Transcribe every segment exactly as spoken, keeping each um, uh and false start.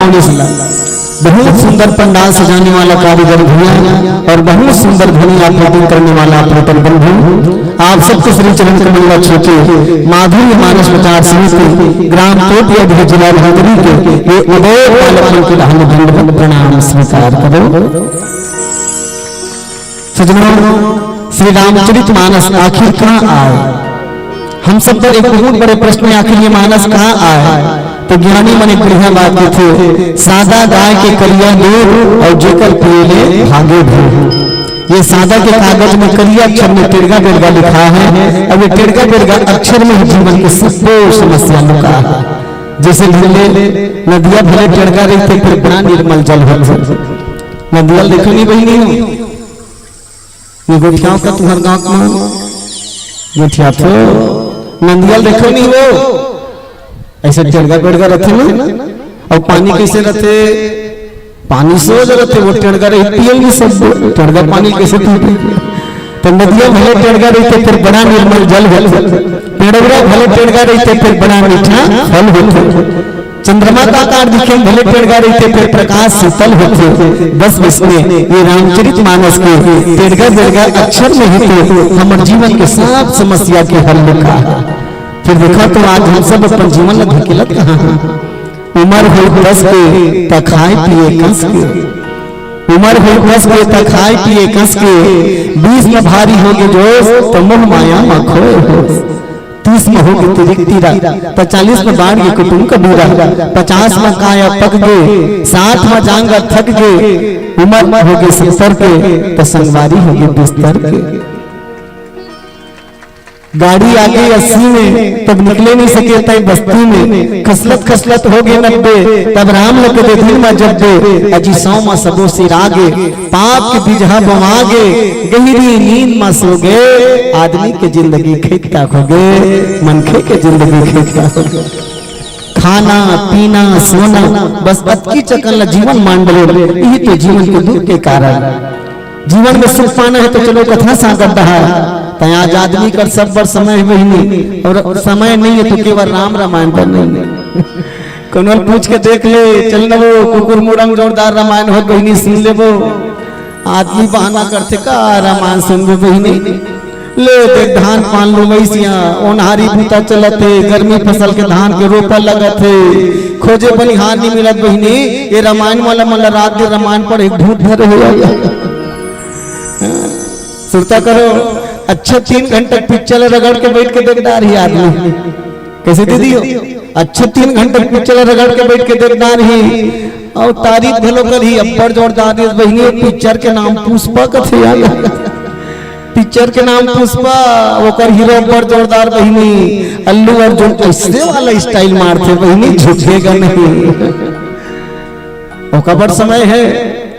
बहुत सुंदर पंडाल सजाने वाला कारीगर भैया और बहुत सुंदर ध्वनि आपूर्ति करने वाला ऑपरेटर बंधु, आप सबके श्री चरण कमल ला छू के माधुर्य मानस प्रचार समिति ग्राम कोटयादीह जिला धमतरी के ये अबोध बालकन के हम दंडवत प्रणाम स्वीकार करो। सजनों, श्री रामचरित मानस आखिर कहाँ आए? हम सब पर एक बहुत बड़े प्रश्न है, आखिर ये मानस कहाँ आए? तो ज्ञानी मन एक बढ़िया बात कथे, सादा गाय के करिया दूध और जेकर पिए ले भागे भूत। ये सादा के कागज में करिया अक्षर में टेड़गा बेड़गा लिखा है। अब ये टेड़गा बेड़गा अक्षर में ही जीवन के सबो समस्या लुका है। जैसे भले नदिया भले टेड़गा रहिथे, फिर बड़ा निर्मल जल होथे। नदिया ल देखो नहीं बहिनी हो, ये गोठियाव का तुहर गाँव के मन? गोठियाथो। नदिया ल देखो नहीं वो, ऐसे टेड़गा बेड़गा रथे ना। और पानी कैसे रथे? पानी सोझ रथे, वो टेड़गा रही, पियेंगे सब। टेड़गा पानी कैसे पीते? तो नदिया भले टेड़गा रहिथे, फिर बड़ा निर्मल जल होथे। पेड़वा भले टेड़गा रहिथे, फिर बड़ा मीठा फल होथे। चंद्रमा का आकार दिखे, भले टेड़गा रहिथे, फिर प्रकाश शीतल होथे। बस इसमें ये रामचरित मानस के टेड़गा बेड़गा अक्षर में ही तो हमर जीवन के सब समस्या के हल लिखा है। फिर देखा तो आज हम सब अपन जीवन ला धकेलत कहाँ हैं? उमर होई दस के त खाए पिए कस के, उमर होई दस के त खाए पिए कस के, बीस में भारी होगे जोश त मोह माया में खोए होश। तीस में होगे तिरिक तीरा, त चालीस में बाढ़ गे कुटुम कबीरा, पचास में काया पक गे, साठ में जांगर थक गे, उमर होगे सत्तर के त संगवारी होगे बिस्तर के। गाड़ी आगे अस्सी में, तब निकले नहीं सके तय बस्ती में। खसलत खसलत होगे नब्बे, तब राम ल कथे दिन म जब्बे। अजी सौ म सबो सिरागे, पाप के बिजहा बोवागे, गहिरी नींद म सोगे। आदमी के जिंदगी खेत का होगे, मनखे के जिंदगी खेत का होगे। खाना, पीना, सोना, बस अतकी चकन ला जीवन मान डरे। यही तो जीवन के दुख के कारण। जीवन में सुख पाना है तो चलो कथा सागर डहा। तय आज आदमी कर सब बर समय है बहिनी, और समय नहीं है तो केवल राम रामायण बर नहीं है। कोनो ल पूछ के देख ले, चल न वो कुकुर मुरंग जोरदार रामायण होत बहिनी, सुन लेबो। आदमी बहाना करथे का रामायण सुनबो बहिनी? ले देख धान पान लुवई सिया, ओनहारी बूता चलत हे, गर्मी फसल के धान के रोपा लगत हे, खोजे बनिहार नहीं मिलत बहिनी। ये रामायण वाला मन ला रात दिन रामायण पढ़े भूत धरे हो जाए। सुरता करो, अच्छे तीन घंटा पिक्चर रगड़ के बैठ के देख डारही आदमी। कैसे दीदी हो? अच्छे तीन घंटा पिक्चर रगड़ के बैठ के देख डारही। और तारीफ घलो करही, अब्बड़ जोरदार हे बहिनी, पिक्चर के नाम पुष्पा कथे यार। पिक्चर के नाम पुष्पा, ओकर हीरो अब्बड़ जोरदार बहिनी, अल्लू अर्जुन ऐसे वाला स्टाइल मारथे बहिनी, झुकेगा नहीं। ओकर बर समय है,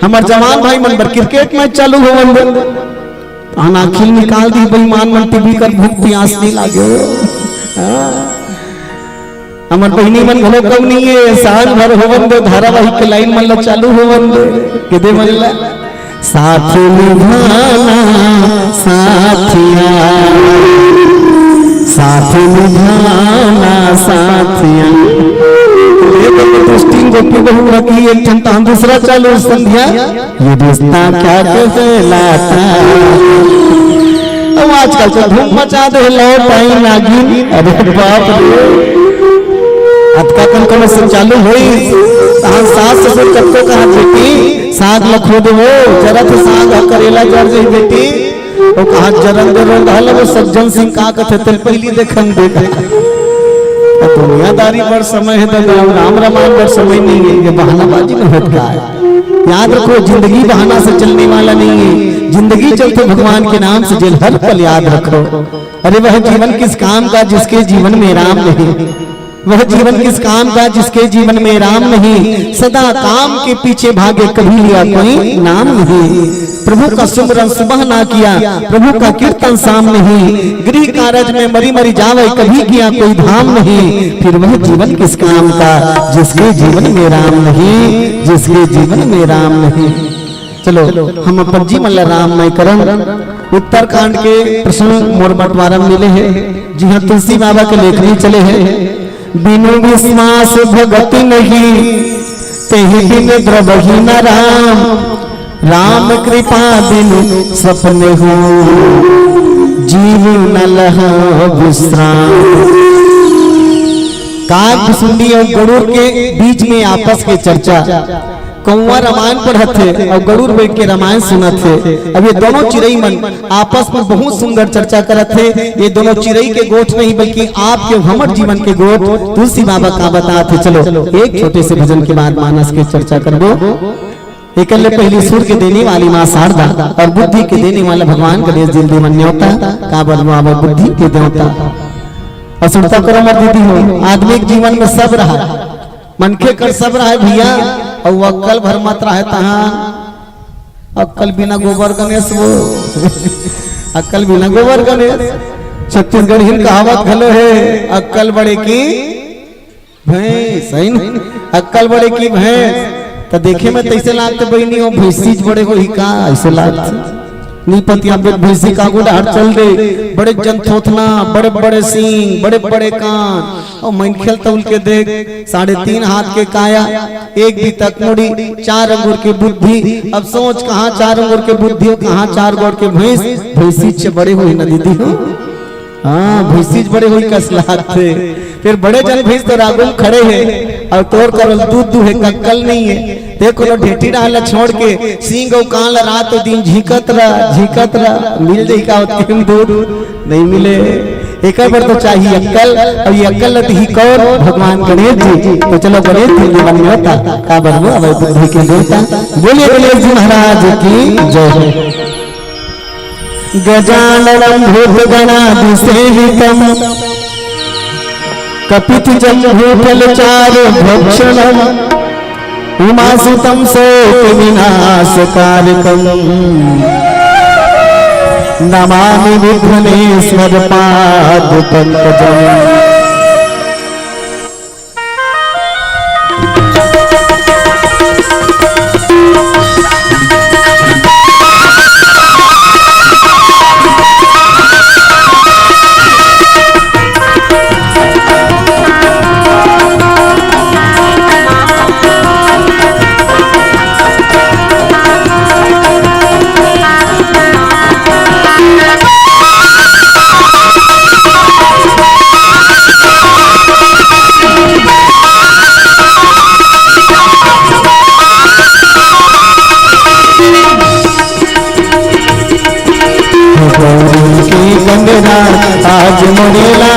हमर जवान भाई मन बर क्रिकेट मैच चालू होवन दे। तहन आँखी निकाल दी बेईमान मन, टीवी कर भूख प्यास नहीं लागे हो। हाँ। हमर बहिनी मन घलो कम नहीं है, साल भर होवन दे, धारावाहिक के लाइन मन ला चालू होवन दे, के दे मन ला। साथ निभाना साथिया, साथ निभाना साथिया। ये तो स्टिंग गोपी बहू रखी, एक ठन तहन दूसरा चालू संध्या। ये रिश्ता क्या कहलाता? अब आजकल तो धूम मचा दे, लौट आई नागिन। अरे बाप रे, अतका कन कन से चालू होई, तहां सास ससुर कतको कहा, "बेटी, साग ल खो दे हो, जरा तो साग ह करेला जर जाही बेटी।" वो कहा, "जरन दे रोंद हल, वो सज्जन सिंह का कथे, तेल पहली देखन दे।" दुनियादारी बर समय है तो राम रामायण बर समय नहीं है, ये बहानाबाजी में होत का है। याद रखो, जिंदगी बहाना से चलने वाला नहीं है, जिंदगी चलते भगवान के नाम से, जेल हर पल याद रखो। अरे वह जीवन किस काम का जिसके जीवन में राम नहीं, वह जीवन किस काम का जिसके जीवन में राम नहीं, सदा काम के पीछे भागे कभी लिया कोई नाम नहीं। प्रभु का सुमरन सुबह ना किया, प्रभु का कीर्तन शाम नहीं, गृह कारज में मरी मरी जावे कभी किया कोई धाम नहीं। फिर वह जीवन किस काम का जिसके जीवन में राम नहीं, जिसके जीवन में राम नहीं। चलो हम अपन जीवन ला राममय करन। उत्तरकांड के प्रसंग मोर बंटवारा मिले हे, जिहां तुलसी बाबा के लेखनी चले हे। बिनु विश्वास भगति नहीं, तेहि बिन द्रवहि न राम, राम कृपा बिनु सपने हो, जीव न लह विश्राम। काग बिसुंडी अउ गरुड़ के बीच में आपस के चर्चा। कौवा रामायण पढ़त हे अउ गरुड़ बैठ के रामायण सुनत हे। अब ये दोनों चिरई मन आपस में बहुत सुंदर चर्चा करत हे। ये दोनों चिरई के गोठ नहीं, बल्कि आपके हमर जीवन के गोठ। तुलसी बाबा का बतात हे। चलो, एक छोटे से भजन के बाद मानस के चर्चा करबो। एकर ले पहली सुर के देने वाली माँ शारदा अउ बुद्धि के देने वाला भगवान गणेश जी ल देवन न्योता। काबर वो आवा बुद्धि के देवता। अउ सुरता करो मर दीदी हो, आदमी के जीवन में सब रहा, मनखे कर सब रहा भैया, अउ अक्कल भर मत रहा तहाँ। अक्कल बिना गोबर गणेश वो, अक्कल बिना गोबर गणेश। छत्तीसगढ़ी में कहावत घलो हे, अक्कल बड़े की भैंस, सही नहीं? अक्कल बड़े की भैंस। त देखे में तइसे लागत बहिनी हो, भैंसीच बड़े होही का, अइसे लागत। नी पतिया पे भैंसी का आगू डहर चल दे, बड़े जन थोथना, बड़े बड़े सींग, बड़े बड़े कान, अउ मनखे ल तउल के देख, साढ़े तीन हाथ के काया, एक बीतक मुड़ी, चार अंगुर के बुद्धि। अब सोच, कहाँ चार अंगुर के बुद्धि हो, कहाँ चार गोड़ के भैंस। भैंसीच बड़े होही न दीदी हो। हाँ, भैंसीच बड़े होही कस लागथे। फेर बड़े जन भैंस तोर आगू म खड़े हे अउ तोर करल दूध दूहे के अक्कल नइ हे। ते कोनो ढेंटी डाहर ल छोड़ के सींग अउ कान ल रात अउ दिन झींकत रह, झींकत रह, मिल जाही का ओतके म दूध? नइ मिले। एकर बर तो चाही अक्कल, अउ ये अक्कल ल दिही कौन? भगवान गणेश जी। तो चलो गणेश जी के मन में होता, काबर वो अवय बुद्धि के देवता। बोलिए गणेश जी महाराज की जय हो। गजाननं भूतगणादिसेवितं कपित्थजम्बूफलचारुभक्षणं उमासुतं शोकविनाशकारकं नमामि विघ्नेश्वर पादपंकजं। गौरी के कमरा आज मोरेला